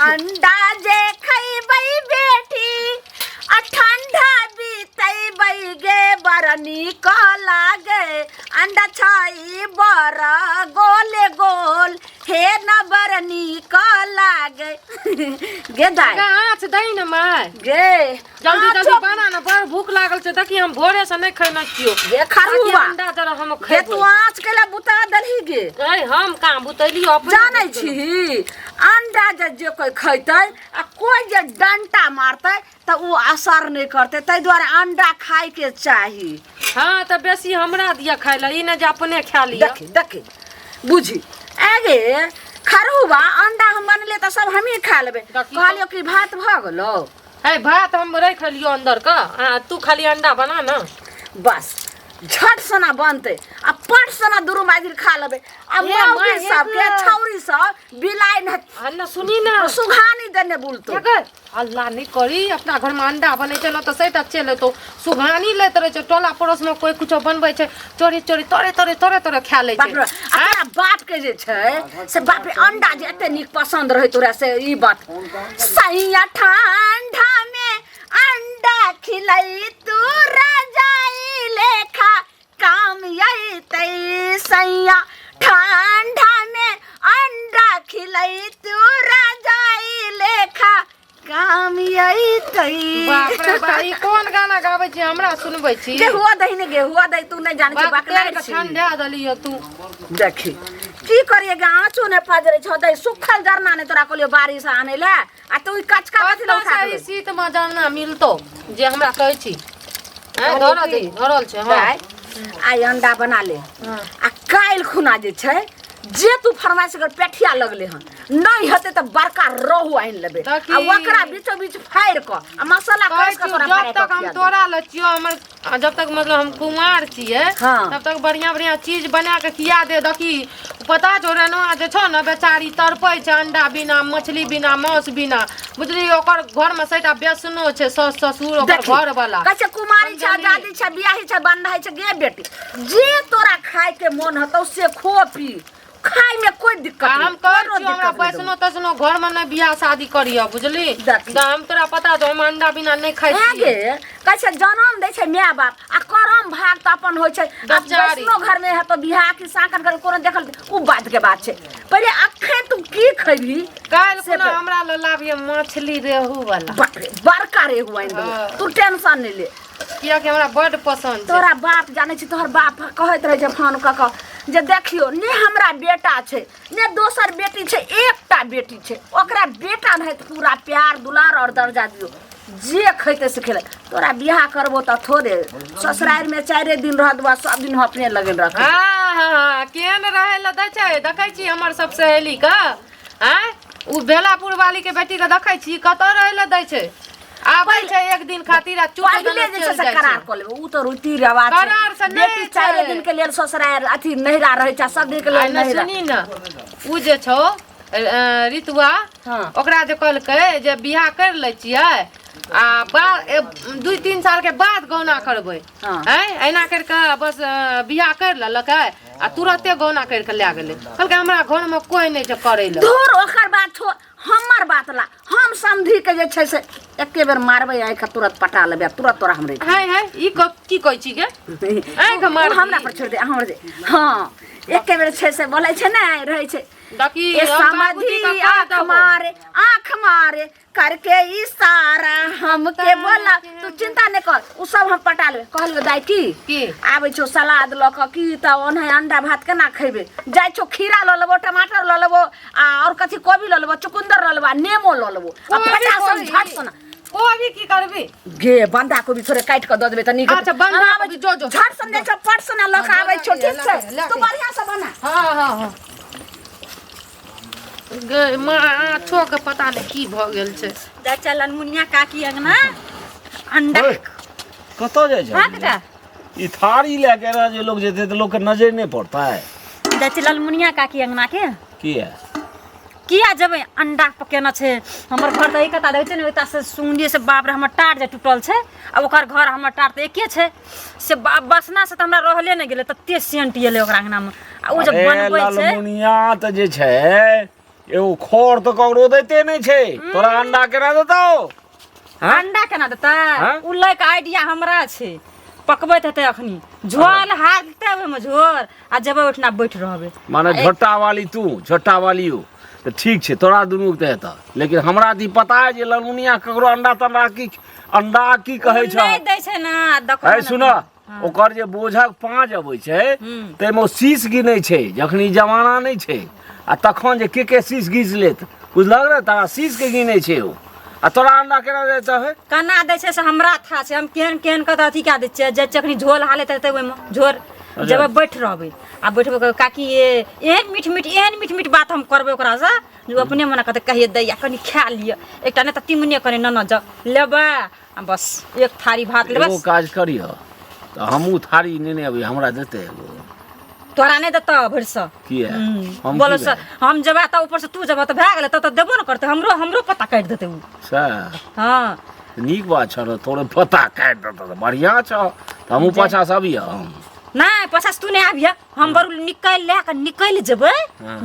अंडा जे खैबै बेटी आ ठंडा बीतैबै गे बड़ नीक लागे अंडा छै बड़ गोल गोल हे न बड़ नीक लागे गे दाइ आँच दही ने माय गे जल्दी जल्दी बना ने बड़ भूख लागल छै देखी हम भोरे से नहि खेने छियो गे खरुआ अंडा जरा हम गे तू आँच के ला बुता देलही गे ए हम कहाँ बुतैलियो अपने जानै छी अंडा जे जे कोई खैतै आ कोई जे डंटा मारतै तऽ ओ असर नहि करतै ताहि दुआरे अंडा खायके चाही हाँ तऽ बेसी हमरा दिअ खाय लए ई नहि जे अपने खा लिअ देखी देखी बुझी आगे खरुआ अंडा हम बनले तऽ सब हमही खा लेबै देखी तऽ। कहलियौ कि भात भऽ गेलौ है भात हम राखि लियौ अंदर के आ तू खाली अंडा बना ना बस झट सना बनतै आ पट सना दुनू माजिर खा लेबै आ ए, मौगी माय, सबके एक- छौरी सब बिलाइ न आ ना सुनी ना सुघानी देने बोलतो अगर अल्लाह नहीं करी अपना घर में अंडा बनै छै ने तऽ सैटा चलि एतौ सुघानी लैत रहै छै टोला पड़ोस में कोई कुछो बनबै छै चोरी चोरी तोरे तोरे तोरे तोरे खा लै बाप छै रे आ तोरा बाप के जे छै से बाप रे अंडा जे एते नीक पसंद रहै तोरा से ई बात सैया ठंडा में अंडा खिलाई तू रजाई लेखा काम अयतै सैया ठंडा में अंडा खिलाई तू रजाई लेखा काम अयतै बाप रे बा ई कोन गाना गाबै छी हमरा सुनबै छी गेहुआ दही ने गेहुआ दही तू नहीं जाने छै बाप बकनाइ तेल के छी ठंडा देलियै तू देखी की करिए गे आँचो ने पजरे छौ दही सुखल जरना ने तोरा कहलियो बारिश आने ले आ तू ई कचका कथी लए उठा कतऽ के से ई शीत मे जरना मिलतो जे हमरा कहै छी हैं धरल छै धरल छै हँ दाइ आइ अंडा बना ले आ काल्हि खुना जे छै जे तू फरमाइश कर पेठिया लगले हन नहीं हेतै तऽ बड़का रोहु आनि लेबै तऽ की? आ ओकरा बीचो बीच फाड़ि कऽ आ मसाला कहै कस कऽ छियौ तोरा जब फाड़ि तक कऽ हम खिया देबै। तोरा लग छियौ हमर आ जब तक मतलब हम कुमार छियै हाँ। तब तक बढ़िया बढ़िया चीज बना के खिया दे देखी पता छौ रेनुआ जे छौ ने बेचारी तड़पै छै अंडा बिना मछली बिना मांस बिना बुझली ओकर घर में सैटा बेसनो छै सास ससुर ओकर देखी, घर वाला कहै छै कुमारी छै समझली? आजादी छै बियाही छै बन्धा छै गे बेटी जे तोरा खाय के मोन हेतौ से खो पी खाय में कोई दिक्कत आ नहीं हम कहै कोनो छियौ हमरा दिक्कत नहीं देबौ। वैष्णो तैष्णो घर में नहि बियाह शादी करिह बुझली देखी। तऽ हम तोरा पता छौ हम अंडा बिना नहि खाइ ऐं छियै गे कहै छै जनम दै छै माय बाप आ करम भाग तऽ अपन होइ छै आ बेचारी। वैष्णो घर में हेतौ बियाह कि साकन घर कोनो देखल उ बात के बात छै पहिले अखन तू की खैबही काल्हि से खुना पर- हमरा लऽ लाबिहे मछली रेहू वाला बाप रे बड़का रे हुआ हाँ। तू टेंशन नहीं ले कियाकि हमरा बड्ड पसन्द छै तोरा बाप जानै छी तोहर बाप कहैत रहै छै फोन कऽ कऽ जे देखियौ ने हमरा बेटा छै ने दोसर बेटी छै एकटा बेटी छै ओकरा बेटा नहि तऽ पूरा प्यार दुलार और दर्जा दियौ जे खैतै से खेलै तोरा बियाह करबो तऽ थोड़े ससुरारिमे चारिए दिन रहत बा सब दिन अपने लगन रख हाँ हाँ हाँ केहन रहै लए दै छै देखै छी हमर सब सहेली के आँय ओ बेलापुर वाली के बेटी के देखै छी कतऽ रहै लए दै छै आबै छै एक दिन खातिर आ चुप पहिले दने जे छै चलि से जाइ करार छै कऽ लेबै उ तऽ रीति रिवाज छै करार से नहि बेटी चारिए छै। दिन के लेल ससुरारि अथी नैहरा रहै छै आ सब दिन के आ लेल ने नैहरा सुनी ने उ जे छौ ऋतुआ हाँ। ओकरा जे कहलकै जे बियाह करि लै छियै आ बा 2-3 साल के बाद गौना करबै हाँ। आँय एना करि कऽ बस बियाह करि लेलकै आ तुरते गौना करि कऽ लए गेलै कहलकै हमरा घरमे कोइ नहि छै करै लए धुर ओकर बात छोड़ हमर बात ला हम समधी के जे छै से एके बेर मारबै आँखि तुरंत पटा लेबै आ तुरंत तोरा हम रखि हाय हाय ई की कहै छी गे आँखि मार ओ हमरा पर छोड़ि दे हमर दे हँ एके बेर छै से बोलै छै ने रहै छै देखी ए हम बाबूजी समधी के कह आँख देबो। मारे आँख मारे करके इशारा हमके बोला तू चिंता नहीं कर उ सब हम पटा लेबै कहलियो दाई की की? आबै छौ सलाद लऽ कऽ की तऽ ओनाहि अंडा भात केना खैबै जाइ छौ खीरा लऽ लेबो टमाटर लऽ लेबो आ और कथी कोबी लऽ लेबो चुकंदर लऽ लेबो आ नेमो लऽ लेबो आ कोबी फटाफट कोबी। झट सना कोबी की करबी गे बंधा कोबी थोड़े काटि कऽ दऽ देबै तऽ नीक अच्छा, बन्धा हम आबै कोबी, जो, जो। झट सन जाइ छौ पट सना लऽ कऽ आबै छौ लऽ ठीक छै के, लऽ तू के। बढ़िआँ से बना हँ हँ हँ गे माँ आछो के पता नहि की भऽ गेल छै जा चलन मुनिया काकी अंगना अंडा ओए, कतऽ जाइ हाँ छै काका ई थारी लए के एना जे लोग जेतै तऽ लोकके नजरि नहि पड़तै जा चलल मुनिया काकी अंगना के किया किया जेबै अंडा पकेना छै हमर घर तऽ एक कता रहै छै ने ओहि से सुनलियै से बाप रे हमर टाट जे टूटल छै आ ओकर घर हमर टाट तऽ एके छै से बसना से तऽ हमरा रहले नहि गेलै तते सेंट एलै ओकरा अंगनामे आ ओ जे अरे बनबै छै ललमुनिया तऽ जे छै एगो खर तऽ ककरो दैते नहि छै तोरा अंडा केना देतौ हाँ? अंडा केना देतै हाँ? उ लैके आइडिया हमरा छै पकबैत हेतै अखनी झोल हारतै ओहिमे झोर आ जेबै ओहिठिना बैठ रहबै माने झोटा वाली तू झोटा वाली ओ तऽ ठीक छै तोरा दुनूके तऽ हेतऽ लेकिन हमरा तऽ ई पता है जे ललमुनिया ककरो अंडा तंडा की अंडा की कहै छै नहि दै छै ने देखो अरे सुन ओकर जे बोझक पाँच अबै छै ताहिमे ओ शीश गिनै छै जखन ई जमाना नहि छै आ तखन जे के के शीश घीच लेत बुझलक ने तारा शीश के गिनै छै ओ आ तोरा अंडा केना देतऽ है केना दै छै से हमरा था छै हम केहन केहन कऽ तऽ अथी कए दै छियै जे जखनी झोल हालैत हेतै ओहिमे झोर जेबै बैठ रहबै आ बैठबै कहबै, काकी ये एहन मीठ मीठ एहन मीठ मीठ बात हम करबै ओकरासँ जे ओ अपने मने कहतै कहिए दैया कनि खा लिअ एकटा नहि तऽ तिमने कनि ननद जाउ लेबै आ बस एक थारी भात लेबै एगो काज करिह तऽ हमहूँ थारी नेने अबै हमरा देतै एगो तोरा नहि देतऽ भरिसँ किया हम बोलो की से हम जेबै तऽ ऊपर से तू जेबह तऽ भए गेलै तब तऽ देबो ने करतै हमरो हमरो पता काटि देतै ओ सएह हँ नीक बात छौ तोरे पता काटि देतौ तऽ बढ़िआँ छौ तऽ हमहूँ पाछाँ से अबियह हम नहि पाछाँ से तू नहि आबिह हम बरू निकलि लए कऽ निकलि जेबै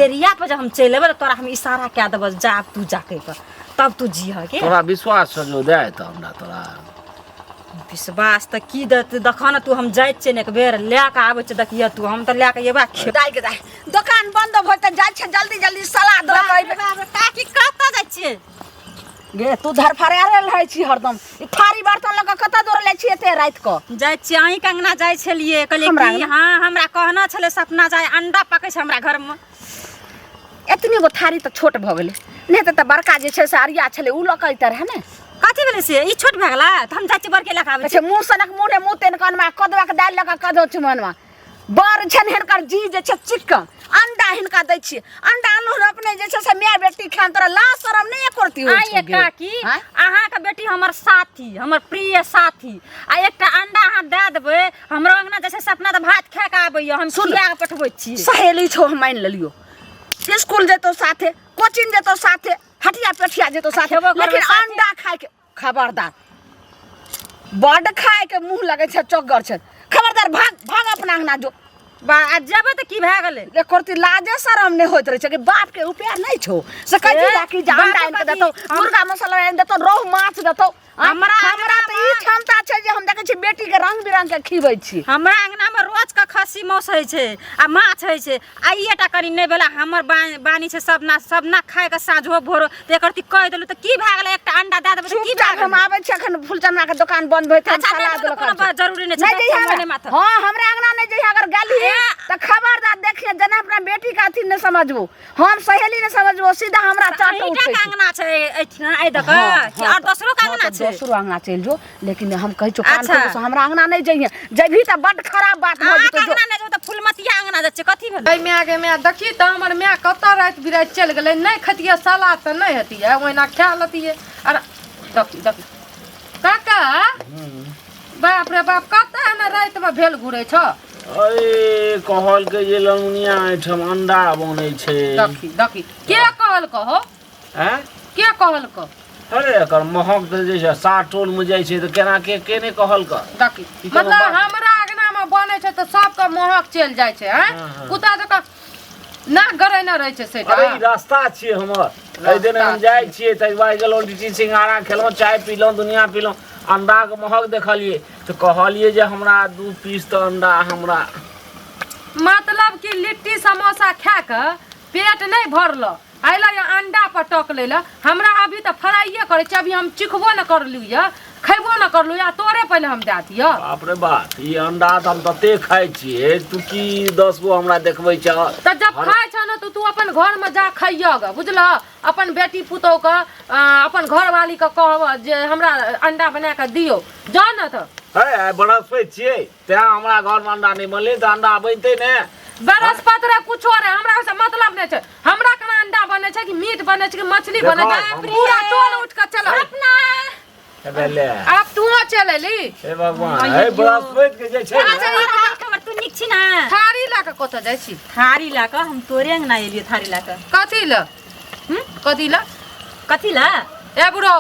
डेरिया पर जब हम चलि एबै तऽ तोरा हम इशारा कए देबऽ जा आब तू जा कहि कऽ तब तू जीह के तोरा विश्वास छौ जो दए तऽ हमरा तोरा विश्वास तऽ की देत देखऽ ने तू हम जाइ छियै ने एक बेर लए कऽ आबै छियै देखिह तू हम तऽ लए कऽ एबा खे दाइ के दाइ दोकान बंद भऽ तऽ जाइ छै जल्दी जल्दी सलाद लऽ कऽ अयबै। काकी कतऽ जाइ छियै गे तू धरफड़ायल रहै छी हरदम ई थारी बर्तन लऽ कऽ कतऽ दौड़ले छी एते राति कऽ जाइ छियै अहीँके अङ्गना जाइ छलियै कहलियै हमरा की अङ्गना? हँ हमरा कहना छलै सपना जाय अंडा पकै छै हमरा घरमे एतनी गो थारी तऽ छोट भऽ गेलै नहि तऽ तऽ बड़का जे छै से अरिया छलै ओ लऽ कऽ अइतै रहए ने कथी भेलै से ई छोट भए गेलै तऽ हम जाइ छियै बड़के लए कऽ आबै कहै छै मुँह सनक मुँह रे मुँह तेन कनमा कदुआके दालि लऽ कऽ कदो चुमनमा बड़ छनि हिनकर जी जे छै चिक्कन अंडा हिनका दै छियै अंडा अनलहुँ हन अपने जे छै से माय बेटी खान तोरा लाज शरम नहि एको रत्ती होइ आइ छौ गे। काकी आँय? अहाँके बेटी हमर साथी हमर प्रिय साथी आ एकटा अंडा अहाँ दए देबै हमरो अंगना जे छै से अपना तऽ भात खा कऽ आबैया हम खिया कऽ पठबै छी सहेली छौ हम मानि लेलियो स्कूल जेतौ साथे कोचिंग जेतौ साथे हटिया पेठिया जेतौ साथे खेबो करबै लेकिन साथे। अंडा खायके खबरदार बड खायके मुँह लगै छै चौकगर छै खबरदार भाग भाग अपना अंगना जो बा आ जेबै तऽ की भए गेलै एको रत्ती लाजे शरम नहि होइत रहै छै कि बापके उपाय नहि छौ से कहै ए, छी कि जे अंडा बापके आनि कऽ कथी? देतौ मुर्गा मसाला आनि देतौ रोहु माछ देतौ हमरा हमरा तऽ ई क्षमता छै जे हम देखै छी बेटीके रंग बिरंग के खिबै छी हमरा अंगनामे रोज के खस्सी मांस होइ छै आ माछ होइ छै आ ई एकटा कनि नहि भेलै हमर बानी छै सब ना सब ना खाय के साँझो भोरो तऽ एकर ती कहि देलहुँ तऽ की भए गेलै एकटा अंडा दए देबै तऽ की भए चुपचाप हम गेलै आबै छी अखन फुलचना के दोकान बंद होइत हम अच्छा, नहि सलाद देबै तऽ लऽ कऽ कोनो आबै छी। बात जरूरी नहि छै, नहि जइहे मोने माथा। हँ हमरा अंगना नहि जइहे अगर गेली ए। तऽ खबरदार देखिए जेना अपना बेटी के अथी नहि समझबो हम सहेली नहि समझबो सीधा हमरा चाट अहींटा उठै के छै अंगना छै एहिठिना एहि दऽ कऽ हाँ, कि हाँ, आओर दोसरो के हाँ, अंगना तऽ छै दोसरो अंगना चलि जो लेकिन हम कहै छियौ कान अच्छा। खोलि से हमरा अंगना नहि जइहे जइबही तऽ बड्ड खराब बात भऽ अहाँके जेतौ जो अंगना नहि जेबै तऽ फुलमतिया अंगना जाइ छै कथी भेलै अइ माय गे माय देखी तऽ हमर माय कतऽ राति बिराति चलि गेलै नहि खैतियै सलाद तऽ नहि हेतियै ओहिना खा लेतियै आर देखी देखी काका बाप रे बाप कतऽ एना रातिमे भेल घुरै छौ अरे कहलकै जे ललमुनिया एहिठाम अंडा बनै छै देखी देखी के कहलकौ हो आँय के कहलकौ अरे एकर महक तऽ जे छै सात टोलमे जाइ छै तऽ केना के के नहि कहलकै देखी ई कोनो मतलब बात? हमरा अंगनामे बनै छै तऽ सबके महक चलि जाइ छै आँय हाँ, हाँ। कुत्ता जकाँ नाक गरैने रहै छै से अरे ई रास्ता छियै हमर एहि दिन हम जाइ छियै ताहि बाद गेलहुँ लिट्टी सिंघाड़ा खेलहुँ चाय पीलहुँ दुनिया पीलहुँ अंडाके महक देखलियै तऽ कहलियै जे हमरा दू पीस तऽ अंडा हमरा मतलब कि लिट्टी समोसा खा कऽ पेट नहि भरल अयला या अंडा पर टक लै लए हमरा अभी तऽ फ्राइए करै छै अभी हम चिखबो नहि करलू यऽ खयबो नहि करलू यऽ तोरे पहिले हम दए दिअ बाप रे बाप ई अंडा तऽ हम तते खाइ छियै तू की 10 गो हमरा देखबै छह तऽ जब खाइ छह ने तऽ तू अपन घरमे जा खइअ गऽ बुझलह अपन बेटी पुतोहके अपन घरवालीके कहब जे हमरा अंडा बना कऽ दियौ जा ने तऽ हे आइ बृहस्पति छियै तेँ हमरा घरमे अंडा नहि बनलै तऽ अंडा बनतै ने बृहस्पति रे कुछो रे हमरा ओहिसँ मतलब नहि छै हमरा केना अंडा बनै छै कि मीट बनै छै कि मछली बनै छै देखो, हम- पूरा टोल उठ कऽ चल अपना हे ले आब तूहो चल एली हे भगवान हे बृहस्पति के जे छै ने अच्छा, ई बात खबर तू नीक छी ना थारी लए कऽ कतऽ जाइ छी थारी लए कऽ हम तोरे अंगना एलियै थारी लए कऽ कथी लए कथी लए कथी लए ए बुढ़ो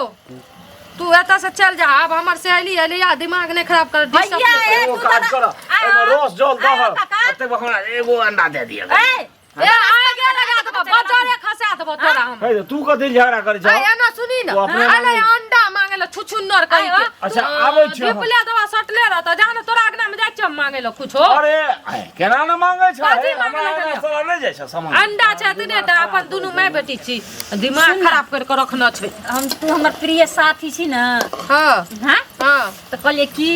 तू एतऽ से चल जा आब हमर सहेली एली आ दिमाग नहि खराब कर डिस्टर्ब भैया, नहि कर। ए, एगो तू काज तऽ- कर आयो, एहिमे रस जल दह आयो, काका। एते हमरा एगो अंडा दे दिअ ए ए आगे लगा देबो बजरे खसा देबो तोरा हम। हे, तू कथी झगड़ा करै छौ? आ एना सुनी न, तू अपने अले मांगे। अंडा मांगे ला छुछुन्नर कहि के। अच्छा, आबै छियौ हम। धिपले दवा सटले रहत, जा ने तोरा अगना में जाइ छियौ हम मांगे ला कुछो। अरे आय, केना ने मांगे छ? कथी हे, मांगे हमरा ला अंगना गेलियौ? साला नहि जाइ छ सामान। अंडा छै एतने टा, अपन दुनू माय बेटी छी, दिमाग खराब कर के रखने छै। हम तू हमर प्रिय साथी छी ने। हाँ। हाँ। हाँ। तऽ कहलियै कि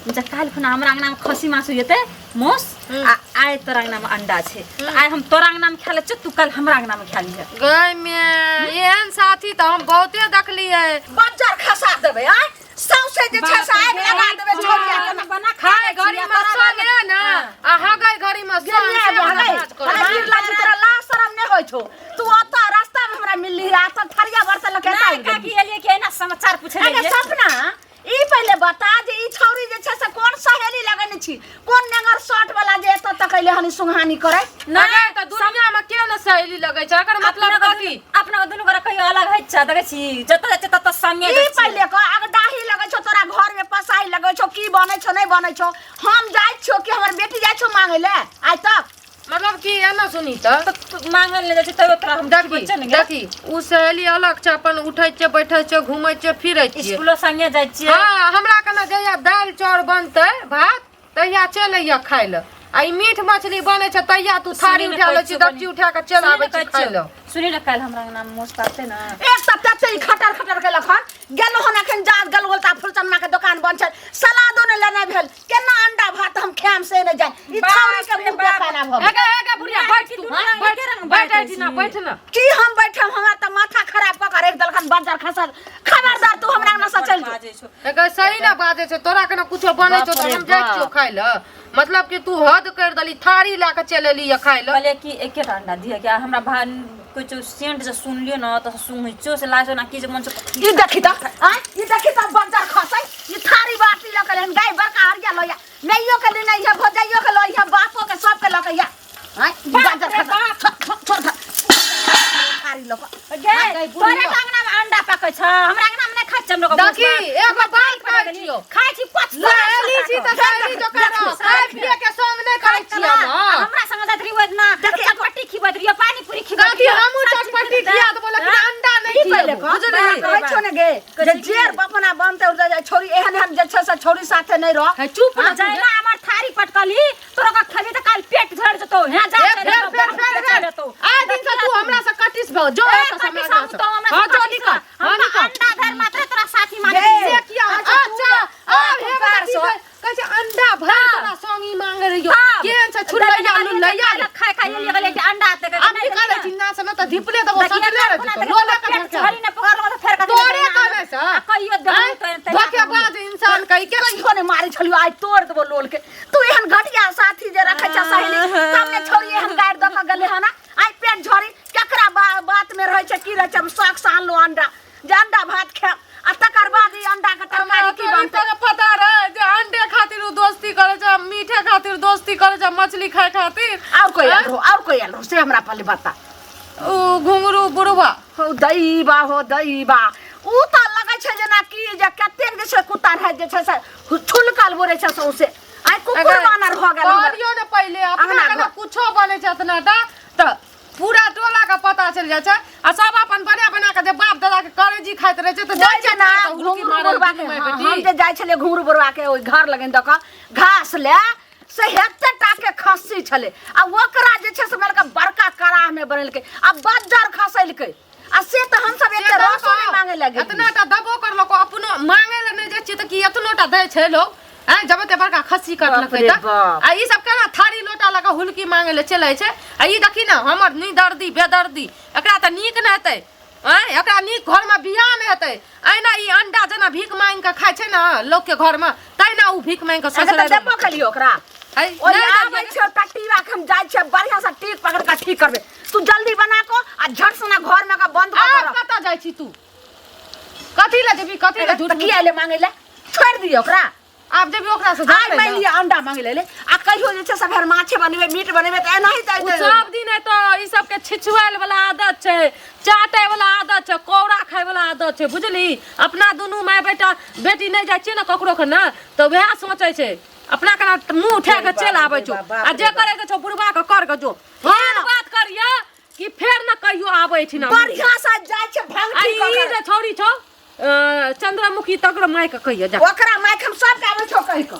जे काल्हि खुना हमरा अंगना में खस्सी मासु जेतै मौस, आ आइ तोरा अंगना में अंडा छै, तऽ आइ हम तोरा अंगना में खा लै छियौ, तू काल्हि हमरा अंगना में खा लिहे। गय में एहन साथी तऽ हम बहुते देखलियै। बज्जर खसा देबै आय, सौंसे जे छै से आगि लगा देबै छोड़िया के। बना खाए घड़ी में संगे ने आ हगै घड़ी में संग, से वाला काज करै। तोरा लाज शरम नहि होइ छौ? तू ओतऽ रास्ता में हमरा मिलली रहा तऽ थरिया बर्तन लऽ के एतऽ नहि आबि गेली। काकी, एलियै कि एना समाचार पूछे अगे एलियै। सपना, ई पहिले बता जे ई छौरी जे छै से कोन सहेली लगेने छी, कोन नेंगर शर्ट वाला जे एतऽ तक अइले हनी सुंघानी करे? नहि तऽ दुनिया में के ने सहेली लगै छै? एकर मतलब अपना कथी? अपना दुनू गोरा कहियो अलग होइत छै? देखै छी जतऽ जाइ छै ततऽ संगे ई जाइ छियै। पहिले कह, अगर दाही लगै छौ तोरा घर में, पसाही लगै छौ, की बनै छौ नहि बनै छौ, हम जाइ छियौ कि हमर बेटी जाइ छौ मांगै ले आइ तक? मतलब कि एना सुनी तऽ तऽ तू मांगल नहि जाइ छै तैयो तोरा हम देखी देखबै ने गे। देखी, उ सहेली अलग छै, अपन उठै छै, बैठै छै, घूमै छै, फिरै छियै। स्कूलो संगे जाइ छियै। हाँ, हमरा कना जहिया दालि चाउर बनतै भात तहिया चलि अइहे खाइ लए, आ ई मीट मछली बनै छै तहिया तू थारी सुनी ने उठा लै कहै छी, छियौ दक्षी उठा कऽ चलि सुनी ने आबै छी कहै खाइ छियौ। लए। सुनी ने, काल्हि हमरा अंगना मे मोस पारतै ने। एक तऽ तते ई खटर खटर केलक हन, गेलहुँ हन एखन जा गेलहुँ तऽ फुलचनमा के दोकान बंद छै, सलादो नहि लेनाइ भेल, केना अंडा भात हम खायम से नहि जानि। ई छौरी के मुंह देखाना भऽ गेल। एगे एगे बुढ़िया, बैठ तू, बैठ बैठ एहिठिना बैठ ने। की हम बैठब? हमरा तऽ माथा खराब कऽ के राखि देलखन बज्जर खसल। खबरदार, तू हमरा अंगना से चलि जो। एगे सही ने बाजै छै, तोरा केना कुछो बनै छौ तऽ हम जाइ छियौ खाइ लए। मतलब कि तू हद करि देली, थारी लए कऽ चलि एली खाइ लए। कहलियै कि एकेटा अंडा दिअ कि हमरा भा कुछ सेंट जे सुनलियो ने तऽ सुंघै से लागै ना कि जे मन से। ई देखी तऽ आँय, ई देखी तऽ बज्जर खसै, ई थारी बाटी लऽ के एहन गाय बड़का हरिया लऽ या, नैयो के लेने है, भौजाइयो के लऽ है, बापो के, सबके लऽ के या। आँय, ई बज्जर खसै, छोड़ छोड़ छोड़ थारी लऽ के। गे, तोरे अंगना में अंडा पकै छ, हमरा अंगना में नहि खाइ छै हम लोग। देखी, एगो बात कहै छियौ। खाइ छी पच सहेली छी तऽ सहेली जकाँ रह, खाय पिए के संग नहि करै छियै हम। हमरा संग जाइत रही ओहिना चटपटी खिबैत रहियो, पानी पूरी खिबैत काकी रहियो। हमहूँ चटपटी खिया देबो लेकिन अंडा नहि की पहिले खिएबो, कह, बुझलिही? कहै छौ ने गे जे जेर अपना बनतै उड़ जाइ छौरी, एहन एहन जे छै से छौरी साथे नहि रह। हे, चुप ना। जहिना हमर थारी पटकली तोरा के खेबी तऽ काल्हि पेट झड़ि जेतौ। हे जा, ए, चलि फेर जेतौ, फेर फेर पेट फेर झड़ि जेतौ। आइ दिन से तू हमरा से कटिस भऽ जो। ए, एतऽ से कटिस हमरा हम तो हमरा से हाँ, जो कटिस निकल। हम हाँ, तऽ निकल। अंडा धरि मात्र तोरा साथी मानै गे, छियै। से किया? अच्छा, तू अच्छा, आब हे कार बेटा, सो। कहै छै अंडा भरि तोरा संगी मांगे रहियो, तब। केहन छै छुलैया लुलैया। खाय खाय एलियै, कहलियै कि अंडा आते आब निकालै छी ना से न तऽ धिपले देबो, सटले रह जेतौ लोले के धरके। झड़ी ने पकड़लो तऽ फेर कथी तोरे कहने से आ कहियो देबो तऽ धोखेबाज इंसान कहि के। कहियो ने मारै छलियो, आइ तोड़ देबो लोल के। तू एहन घटिया साथी जे रखै छ सहेली, तब ने छौरी एहन गारि दऽ कऽ गेलै हन। आइ पेट झड़ी केकरा बात में रहै छै, की रहै छै? हम शौक से आनलहुँ अंडा जे अंडा भात खायब, आ तकर बाद ई अंडा के तरकारी की बनतै? तोरा पता रहे जे अंडे खातिर उ दोस्ती करे छै, मीठे खातिर दोस्ती करे छै, मछली खाए खातिर। और कोई आयल रहो? और कोई आयल रहो से हमरा पहले बता। उ घुंघरू बुढ़वा। हो दैबा, हो दैबा, उ तऽ लगै छै जेना कि जे कतेक जे छै कुत्ता रहै जे छै से छुलकल बोलै छै सौंसे, आइ कुकुर बानर भऽ गेल हमर। कहलियौ ने पहिले अपना अंगना केना घर। कुछो बनै छै एतना टा तऽ पूरा टोला के पता चलि जाइ छै, आ सब अपन बना बना के जे बाप दादा के करेजी खाइत रहै छै तऽ जाइ छै ना ना हुलकी घुंघरू मारल बुढ़वा के। माय हाँ, बेटी। हम जे जाइ छलियै घुंघरू बुढ़वा के ओहि घर लगन दऽ कऽ घास ले से हेते टा के खस्सी छलै, आ ओकरा जे छै से बड़का बड़का कड़ाह में बनेलकै आ बज्जर खसेलकै, आ से तऽ हमसब से एते रसो दबो। नहि मांगे लगे। एतना टा दबो करलको, अपनो मांगे ले नहि जाइ छियै तऽ की एतनो टा दै छै लोग? आँय, जब एते बड़का खस्सी कटलकै बाप रे तऽ बाप। आ ई सब केना थारी लोटा लऽ कऽ हुलकी मांगे ले चलै छै? आ ई देखी ने हमर निदर्दी बेदर्दी, एकरा तऽ नीक नहि हेतै। आँय, एकरा नीक घरमे बियाह नहि हेतै। एहिना ई अंडा जेना भीख मांगि कऽ खाइ छै ने लोकके घरमे, तहिना ओ भीख मांगि कऽ अच्छा तऽ ससुरारि। देबो केलियै ओकरा? है, ओहि नहि आबै देलियै। छै टट्टीवा के, हम जाइ छियै बढ़िआँ से टीक पकड़ कऽ ठीक करबै। तू जल्दी बना कऽ आ झट सना घर में कऽ बंद कऽ आब के रख। कतऽ जाइ छी तू? कथी लए जेबही? कथी लए झूठ तऽ किया एलै मांगै लए? छोड़ि दियौ ओकरा। आब जेबही ओकरा से आइ झगड़ै मानि लए? लिअ अंडा मांगै लए एलै, आ कहियो जे छै से फेर माछे बनेबै, मीट बनेबै तऽ एनाही तऽ उ एतै। सब दिन एतऽ ई सबके छिछुआयल वाला आदत छै, चाटे वाला आदत छै, कौड़ा खाय वाला आदत छै, बुझली? अपना दुनू माय बेटा बेटी नहि जाइ छियै ने ककरो के ने तऽ वएह सोचै छै, अपना केना मुँह उठा के चलि आबै छौ। आ जे करे के छौ बुढ़बा के कर के जो। एहन बात करिया कि फेर न कहियो आबै एहिठिना बढ़िया से जाइ छै आ भंगठी ई कऽ जे के। छौरी छौ चंद्रमुखी तकर माय के कहियो जा ओकरा माइक हम सबके आबै छौ कहि कऽ।